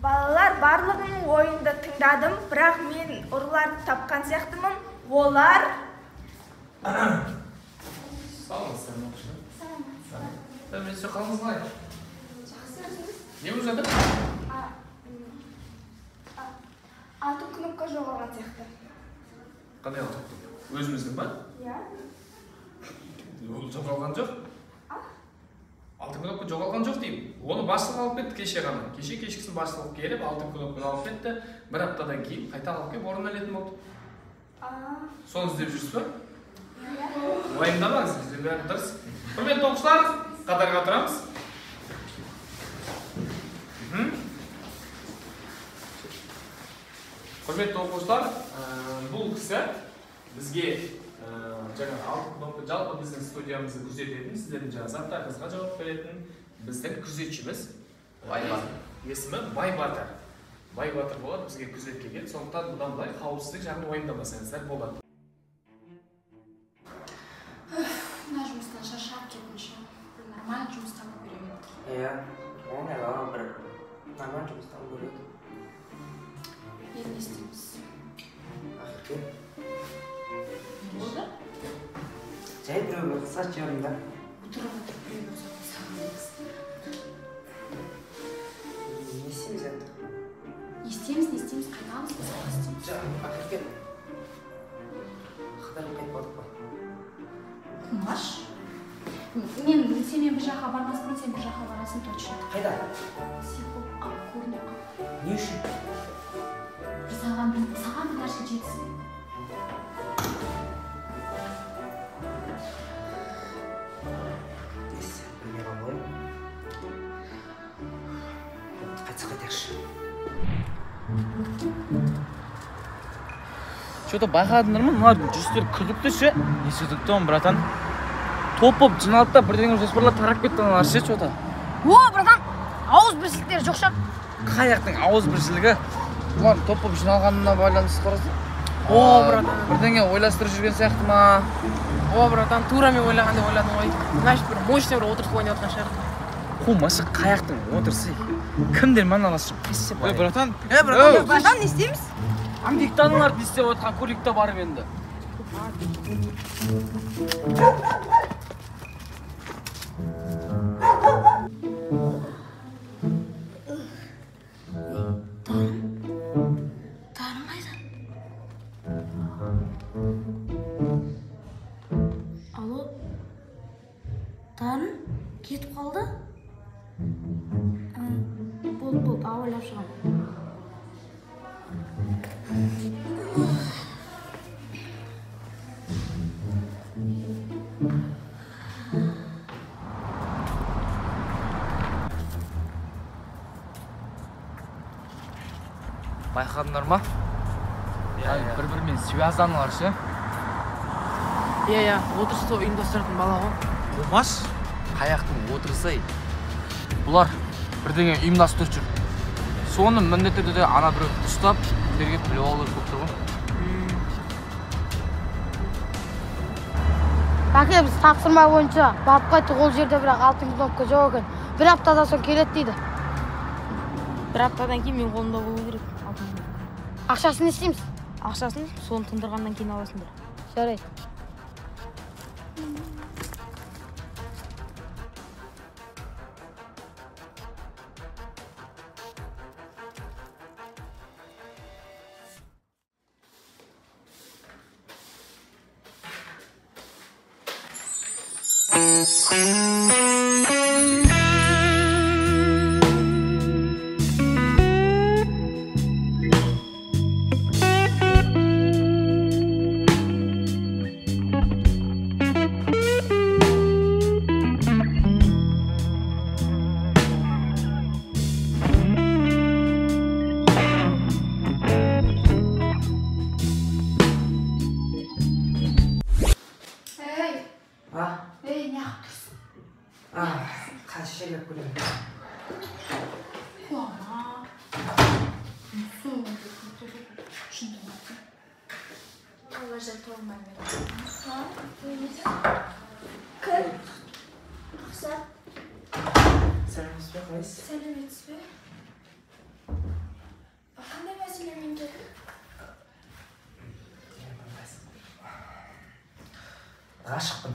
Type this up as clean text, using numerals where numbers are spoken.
Балалар, барлығының ойынды тыңдадым, бірақ мен ұрыларды тапқан сияқтымын. Олар... Саламатсыздар ма, оқушылар? Саламатсыздар. Сәлеметсіз, қалыңыз қалай? Жақсы, өзіңіз? Не болып жатыр? Алтын кнопка жоғалған сияқты. Қандай алтын кнопка? Өзіміздің ба? Иә. Ол жоғалған жоқ. Алтын кнопка жоғалған жоқ деймін. Оны басшылық алып кетті кеше ғана. Кеше кешкісін басшылық келіп, алтын кнопканы алып кетті. Бір аптадан кейін қайта алып келіп орнына ілетін болды. Соны іздеп жүрсіз ба? Иә. Уайымдамаңыз, бізде бәрі дұрыс. Құрметті оқушылар, қатарға тұрамыз. Құрметті оқушылар, бұл кісі бізге жаңа алтын кнопка, жалпы біздің студиямызды күзететін, сіздердің жаңа заттарыңызға жауап беретін біздің күзетшіміз Байбатыр. Есімі Байбатыр. Байбатыр болады, бізге күзетке келді. Сондықтан бұдан былай қауіпсіздік жағын уайымдамасаңыздар болады. Мына жұмыстан шаршап кеттім ше. Бір нормальный жұмыс табу керек еді. Иә, оңайлау бір нормальный жұмыс табу керек. Енді не істейміз? Ақерке. Не болды? Жай біреуге ұқсас жібердім да. Отырып отырып біреуге ұқсап сағынбаймыз. Не істейміз енді? Не істейміз, не істейміз, қайтамыз, біз қалай істейміз? Жоқ, Ақерке. Қыдырып қайтып болдық қой. Қумаш. Мен сенімен бір жаққа бармас бұрын сен бір жаққа барасың точно. Қайда? Сен болып қалып көріне қал. Не үшін? Бір саған бір нәрсе жетіспейді. Не істеп білмей қалдым ғой. Қайтсақ қайтайықшы. Чё-то байқадыңдар ма? Мыналардың жүздері күдікті ше. Не күдікті оның, братан? Топ болып жиналды да бірдеңе жоспарлап тарап кетті аналар ше, чё-то. О, братан, ауыз біршіліктері жоқ шығар. Қай жақтың ауыз біршілігі? Бұлардың топ болып жиналғанына байланысты қараса. О, братан. Бірдеңе ойластырып жүрген сияқты ма? О, братан, тура мен ойлағандай ойладым ғой. Значит, бір мощный бір отырыс ойнап жатқан шығар. Қумашы, қай жақтың отырысы? Кімдер мана аласың? Қайсысы Ей, братан. Е, братан, Ей, Братан, не істейміз? Аңдекті аналарды не істеп отқан көрейік та барып енді. Дарын қайда? Алло? Дарын? Кетіп қалды? Болды, болды, абайлап шығамын. Байқадыңдар ма? Иә, бір-бірімен связаналар ше. Иә, иә, отырысты ұйымдастыратын бала ғой. Қумаш, қаяқтың отырысы ей. Бұлар бірдеңе ұйымдастырып жүр. Соны міндетті түрде ана біреу ұстап, тергеп біліп алу керек болып тұр ғой. Бәке, біз тапсырма бойынша барып қайттық, ол жерде бірақ алтын кнопка жоқ екен. Бір аптадан соң келеді дейді. Бір аптадан кейін мен қолымда болу керек алтын кнопка. Ақшасын не істейміз? Ақшасын соны тындырғаннан кейін аласыңдар. Жарайды. Ей, А? ей, неғып тұрсың? А, қазір шерлеп көремін. Қуама. Кім? Рұқсат. Сәлеметсіз бе, қалайсыз? Сәлеметсіз бе? Ғашықпын.